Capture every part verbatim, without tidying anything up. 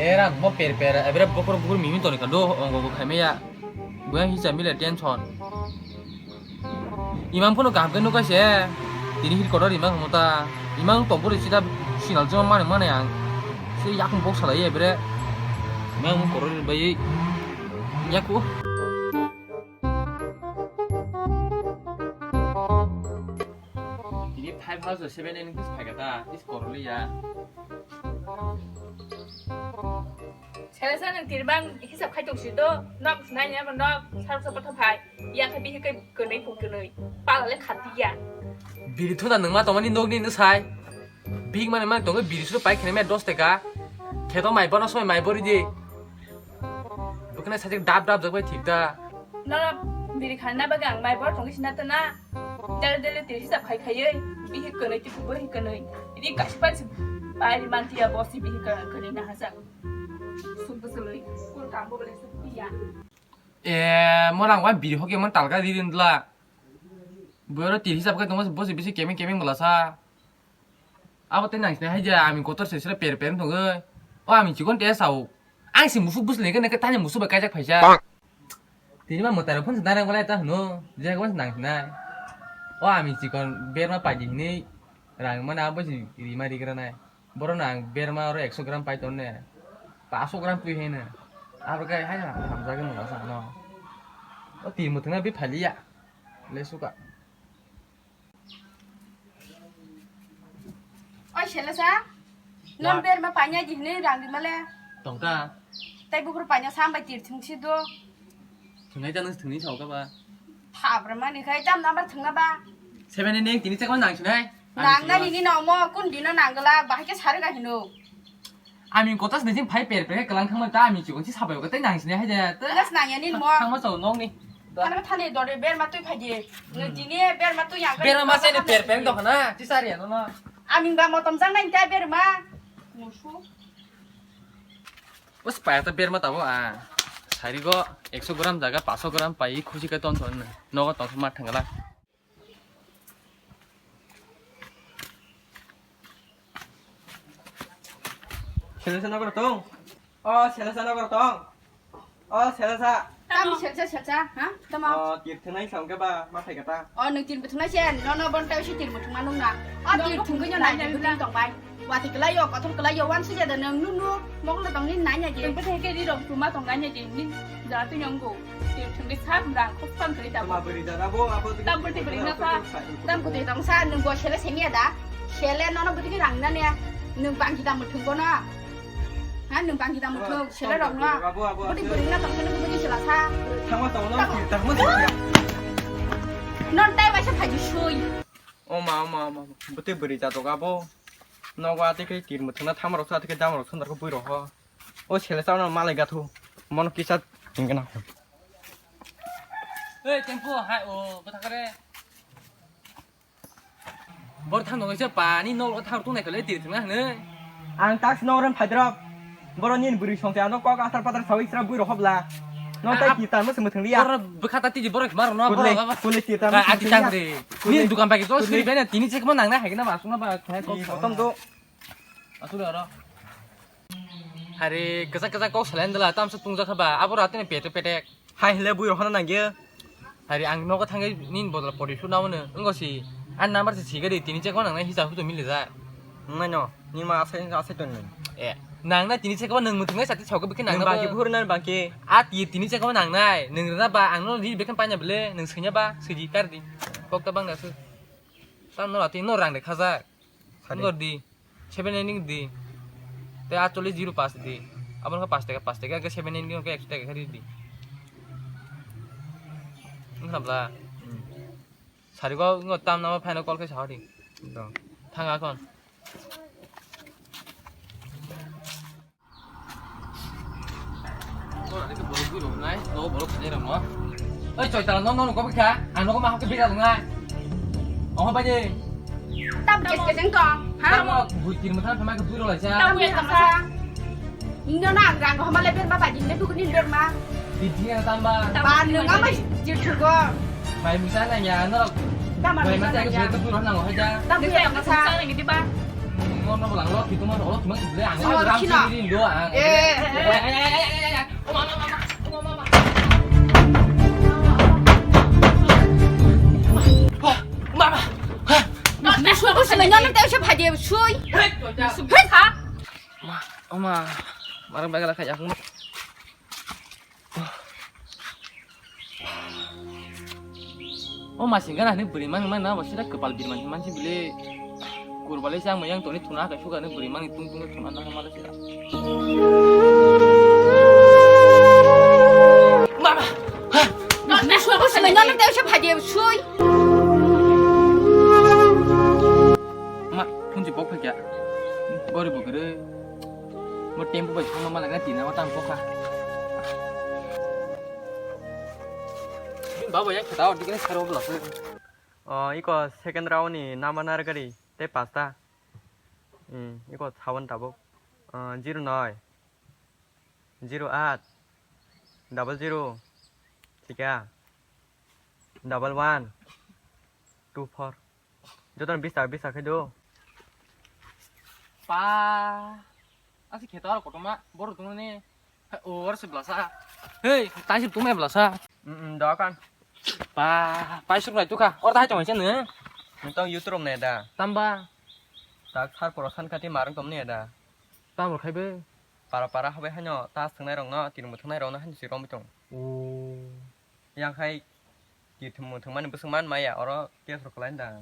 Era mo per per, ebere bokur bokur mimi toni kado, ongo go khaimaya. Buya hisa mile tension. Imang phone kaham ke nukai se. Tini hit kotor imang hamo ta. Imang tombori sida sinal joma mane mane ang. Se yakung bok salai ebere. Imang kotor bai yaku. Tini five house seven in his pagata is koroliya. Sela sa nang tirbang hisab khai tong si do, nok nai ne nok sar sa patha phai. Ya khabi hikai kwnwi pung kwnwi. Pala le khatiya. Biri thuna nangma tongmani nokni no sai. Big mane mane tongo biri suru pai khene me dos teka. Kheto mai bono soi mai bori di. Bukne sajik dap dap jagbai thik da. Nana biri khanna bagwi ang mai bor tongwi sinatana. Dele dele tiri hisab khai khaiwi. Bihik kwnwi tipu bihik kwnwi. Ri kaspan si pai ri mantiya bosi bihik kwnwi na hajak. Suk bwswlwi. Kul kambo bole suk piya. E, morang wa biri hoke mon talga di din dla. Boro tiri hisab khai tongo bosi bisi kemeng kemeng bwlasa. Abo tei nang sinai hai ja, ami kotor se sira per per wng thogwi. O ami chikon te sao. Ang si musuk bus lengkhe nangkhe tani musuk bai kaijak phaisa. Tini ma mwtai rok phone se narang balai ta hwno. Je ko nang sinai. O ami chikon berma paidi hinwi rang mani abo si rima rigra nai. Boro nang berma oro ekso gram pai ton ne. Paso gram twi hai ne. Abo kai hai na hamjagwi mwnga sa no. O tini muthungna bi phaliya. Le suka. Oi, Selesa. Non berma panya di hne rang di male. Tongka. Tai bukur panya sampai tir thung si do. Thungai ta nang thungni sao ka ba. Thap ra mani khai tam number thungna ba. Seven ni neng tini chakma nang sinai. Nang na nini no mo kun dino nang gala bahai ke sare ga hino. Ami kotas ni jing phai per per kelang thangma ta ami chikon si sabai ko tei nang sini hai ja. Ngas nang ya nin mo. Thangma chau nong ni. Thana thani dore berma tui phai di. Nung tini berma tui yang. Berma ma se ni per per dok na. Ti sari ya no na. Ami ba motom jang nai ta berma. Musu. Bos paya ta berma tabo a. Sari go ekso gram jaga paso gram pai khusi ka ton ton. Nogo ton ma thangala. Selesa nokar tong. O Selesa nokar tong. O Selesa. Tam Selesa Selesa, ha? Tamo. O tir thwnai sam ke ba ma thai kata. O nung tir muthungnai se, no no bon tau si tir muthungma nung na. O tir thungwi no nai nai tong bai. Wati kelai yo, kotor kelai yo, wan suja da nang nunu, mokla tong ni nanya je. Tong pete ke ri rong tuma tong nanya je, ni jara tu nyong go. Tir thung ke sap rang, khop sam kri da. Tuma beri jara bo, abo tu. Tam pete beri na sa, tam pete tong sa, nung go sele semia da. Sele nono beri ke rang na ne, nung bangki tam thung go na. Ha, nung bangki tam thung, sele rong na. Abo, abo, beri beri na tong sele beri sela sa. Thangma tong no, thangma tong. Non tai waisa phaji sui. O ma, o ma, o ma, bwtwi bwrwi jatok abo. Nogo atwi khe tir mwthangna thamaroksa atwi khe damarok sundar khe bwirok ho. O sele chana malai gathu. Mono kisa tingkhe na. Ei, tempo, hai, o, bwtha kare. Bor thang nong se pani nol thang tung nai kale tir thang na hne. Ang tax no ren phaidrop. Boro nin bwrwi songte ano kok athar pathar sawi sra bwrwi rohobla. No tai ki tan mo se muthung liya. Boro bwkha ta tiji boro khma rono boro. Kule ki tan mo se muthung liya. Ati tang re. Ni dukan bai to suri bena tini chek mo nang na hai na ba sung na ba khai kok. Kotom do. Asuri aro. Hari kesa kesa kok salen dala tam se tung jakha ba. Abo rate ne pete pete. Hai hile bui rohana nangya. Hari ang nogo thangwi nini bodol pori suna mano. Wngko si. Ani number se sigari tini chekma nangnai hisa hutu mili ja. Nai no. Ni ma asai asai ton nai. Eh, nangnai tini chekma nang muthungnai sati chauka bikhe nang. Baki buhur nang baki. A ti tini chekma nangnai. Nang rina ba ang no ri bikhe panya bele nang sanya ba siji kar di. Kok ta bang nasu. Tam no ati no rang de khaja. Sani. Wngkha di, seven ending di. Tei atchollish zero pass di. Abo wngkha pass taka, pass taka, hwnkhe seven ending hwnkhe ekso taka khe ri di. Wngkha bla? Hmm. Sari go wngkha tam nama final call khe sa di. Dong. Thang akhon. Borok bui rok nai, no borok khani rok no. Oi, choi tala no, no, no, kobikha. Ang no ma hakhe bira rok nai. Oh, baje. Tam kes kes tong. Ha? Tam bui tir mutha thama ke bui rok laisa. Tam kes kes. Indo na rang ko hamale ber ma baji le bukuni ber ma. Di dia tam ba. Ba nung ama jir thugo. Bai musa na ya no. Tam ma musa na ya. Bui rok na ho ja. Tam kes kes. Sa ngi di ba. Ang Sino? Sini dulu, ang. Eh. Mama. Sui, sui, sui, sui, sui, sui. Ma, oma, marang baga lakha yakno. O masing gana ni bwrwi mang mang na bo sida kwpal birman mansi bile. Kurbalai chang mayang toni thuna ka suga ni bwrwi mang tung tung thuna na mala sida. Mama. Sui, sui, sui, sui, sui. Ma, phunji bok phakya. Gori bok re. Mo tempo bai thangma mala gana tina ma tang kokha. Bini baba yang kata ordi kene saro bla se. O, iko second round ni nama nar gari te pasta. Hmm, iko thawan tabuk. O, zero noi, zero aat, double zero, chika, double one, two four. Jotono bis taka, bis taka khe do. Pa, asi kheto aro kotorma, borok tongmani. O, oro se blasa. Hei, tai se tongmai blasa. Mm, mm, dokan. Pa, paisuk nai tukha. Oro tai tongmai se nung. Nung tong YouTube rok nai da. Tamba. Tak sar poro san kati marung tongmani da. Tamo khai be. Para para habai haino tas thangnai rokno, tini mwthangnai rokno haino si romwi tong. O. Yang khai, ki thwng mwthwng mani bwswk man maya, oro case rok kwlai da.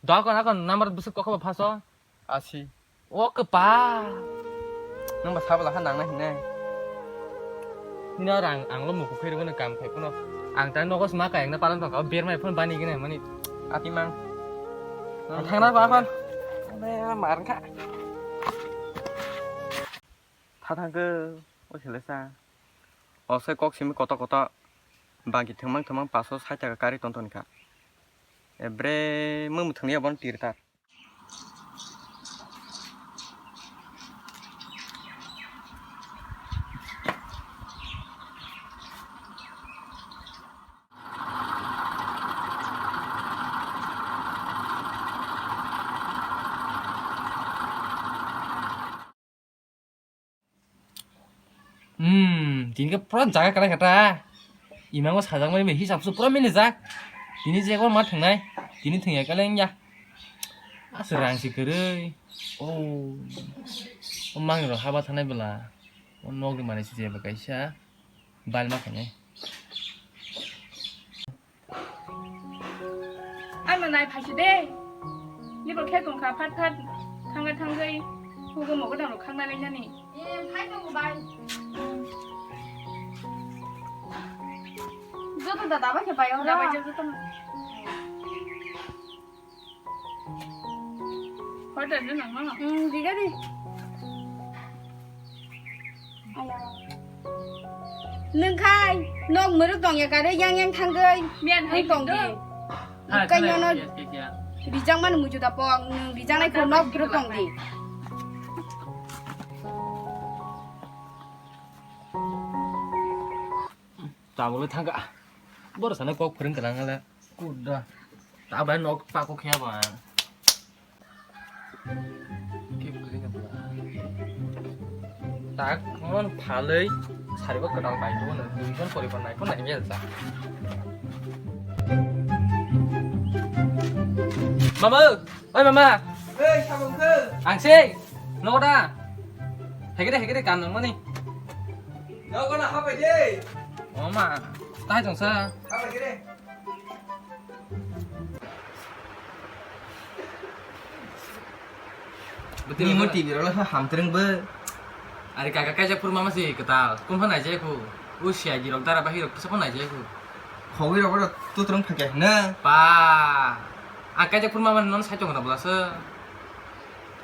Dokan akon number bwswk kokha ba phaso. Asi. O kwpa. Nang ba sabala ha nang na hinai. Nina rang ang lo muku khairwgwno kam khai phano. Ang ta nogo sma kayang na palan thangka bermai phano bani gini mani. Ati mang. Ang thangna ba phano. Mar kha. Tha thang khe o selesa. O se kok simi koto koto. Bangki thwngmang thwngmang paso sait taka kari ton ton kha. Ebre mung thwngya bon tir tar. Hmm, tini khe pura jaga kwlai kha ta. Imango sajakmani bai hisab se pura milijak. Tini je ekbar ma thangnai, tini thwngya khe lengya. Aswk rang se kwrwi. Oh, o mangi rok haba thanai bwla. O nokni manwi se jeba kaisa balma khainai. Ano nai phaisi de. Nibor khe tongkha phat phat thangwi thangwi hugo mogo dang rok khangna lainani. Em, phai tongo bai. Joto da dabai khe bai oro. Dabai joto. Hotel de nang mano. Hmm, diga di. Aya. Nwng khai nok mwrwk tong ya kare yang yang thangwi. Miyan hai tong di. Hai, kaiyono hai, iya, iya, iya. Rijang mano muju da pok, nwng rijang nai ko nok mwrwk tong di. Tabuk le thangka. Boro sana kok phwrwng kana ngala. Kuda. Tabai nok pako khya ba. Tak mon phalei saribo kwtal bai do na. Duijon poribar nai ko nai ya sa. Mama, oi mama. Ei, sabong khe. Ang se. Noda. Hegede hegede kan nang mani. Nogo na hapai de. Oma, tai tong sa. Hapai de. Betul. Ni mo T V rok le hamtreng bo. Ari kaka kaijak phuru mama si kwtal. Kun pha naijak khu. U C I D rok dara bahi rok kisa pha naijak khu. Khogwi rok oro tutrung phakya hwna. Pa. Ang kaijak phuru mama non sai tong na bwlasa.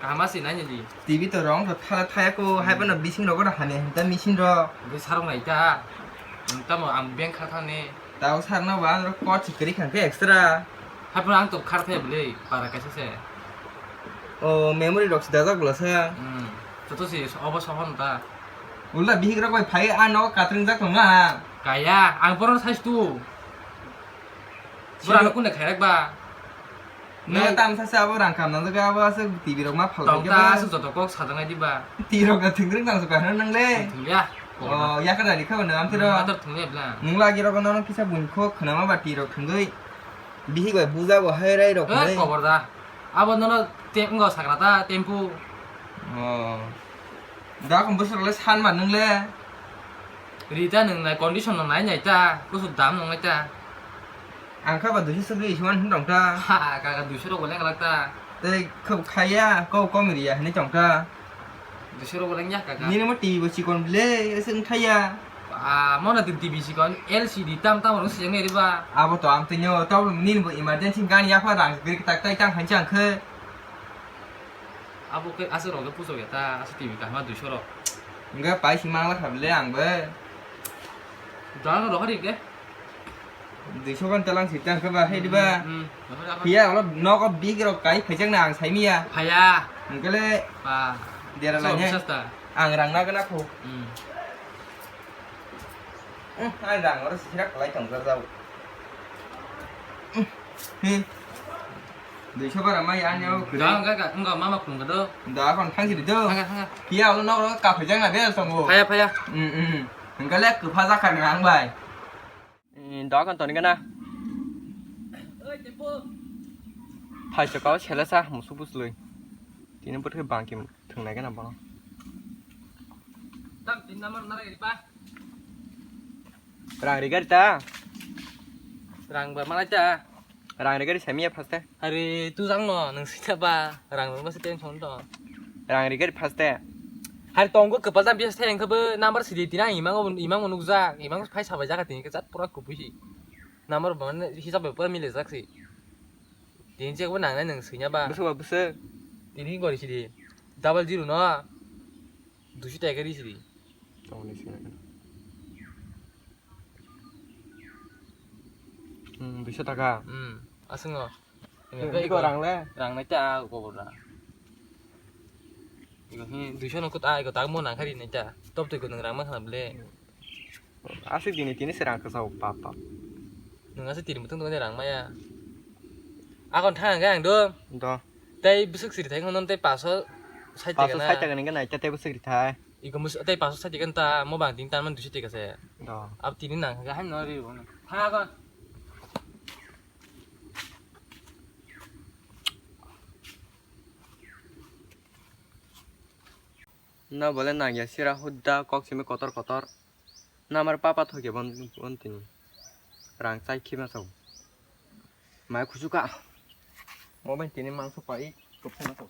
Kaham si nai di. T V to rong to thala thaya ko, hai bono bising rogo da hane, ta machine ro. Bui sarong nai ta. Tamo ang bank kha thani. Tao sarno ba, ro kot si kri khang khe extra. Hai bono ang to khar thai bwle, para kaisa se. O, memory rok si dajak bwla sa. Hmm. Joto si obo sohon ta. Ulta bihik rok bai phai, a nogo katring jak tong na. Kaya, ang bono size tu. Bora Sino- no kune khairak ba. Nang tam sa sa abo rang kam nang jaga abo aswk T V rok ma phal Tong khe ta ba. Aswk joto kok sajaknai diba. T V rok na thwngwrwng nang jaga hwnwi nang le. Thwngya. Oh, ya ka dari kha ba nang amtwi rok. Ator thwngya bla. Nung lagi rok no kisa buin kho khwnama ba T V rok thwngwi. Bihik bai buja bo hai rai rok Eh, hwnwi. Kobor da. Abo nono te-, wngkha sakra ta, tempu. Oh. Da khum bwswk le san ma nung le. Rita nung nai condition no nai nai ta, kusuk dam nung nai ta. Ang kha ba duiso sogwi isi man hwn tong ta. Ha, kaka duiso rok bo leng lak ta. Tei khub khaya, kau kom riya hwnwi tong ta. Duiso rok bo leng ya kaka. Nini mo T V bo chikon ble, ese wng thaya. Ah, mo na T V chikon, L C D tam tam rok sijak nai riba. Abo to ang tini o, to nini bo emergency gan ya pha rang gri tak tai tang khan chang khe. Abo khe aswk rok khe puchok ya ta, aswk T V kahma duiso rok. Hwnkhe pai si mang lakha bele ang bo. Dal rok hari khe. Duiso ban talang si tang khe ba, hai di ba. Hmm, hmm. Rok hari apa? Phiya ulo nogo big rok kai phaijak na ang sai miya. Phaya. Hwnkhe le Ba. Dera So, lai ne. Bisas ta. Ang rang na gana khu. Hmm. Hmm, ai rang oro sirak lai tong jajao. Hmm. Duiso bara mai ani o kwrwi. Da, ga, ga, wngkha mama khulumkha do. Da, kon thang sidi do. Thang, thang. Phiya ulo nok ro kaphai jang na bel tongo. Phaya, phaya. Hmm, hmm. Hwnkhe le kwpha jakha nang ang bai. Hmm, da, kon toni gana. Phai chokao sele sa musu buslui. Tini bwtwi bangkim thwngnai gana bono. Tam tin number nara iri pa. Rang rigari ta. Rang ba malai ta. Rang rigari samiya phaste. Hari tu jang no nung sita ba rang ba masa tension to. Rang rigari phaste. Hari tongo kwpal jang bias theng khe bo number sidi tina imang imang nukjak imang phai sabai jaga tini khe jat pura kubusi. Number ba mane hisab bai pura mile jak si. Tini chek bo nangnai nung swinya ba. Bwswk ba bwswk. Tini gori sidi. Double zero no. Duiso taka ri sidi. Tongni sina kana. Hmm, duiso taka. Hmm, aswk no. Iko rang le? Rang nai ta kobor da. Iko hi duiso no kut ai ko tak mo nang khari nai ta. Top twi ko nang rang ma khana ble. Aswk dini tini se rang kwchao pap pap. Nwng aswk tini mutung tongni rang maya. Akon thang hwnkhe ang do. Do. Tei bwswk siri thai kheno tei paso sait Paso taka na. Sait taka ni gana tei bwswk ri thai. Iko mus-, tei paso sait taka ta mo bang tini tanman duiso taka se. Do. Ab tini nang hwnkhe haino ri bo no. Thang akon. No bole nangya sira hudda kok simi kotor kotor. Namar papa thoke bon, bon tini. Rang chai khima sao. Mai khusuka. Mo bai tini mangso pai kop sana sao.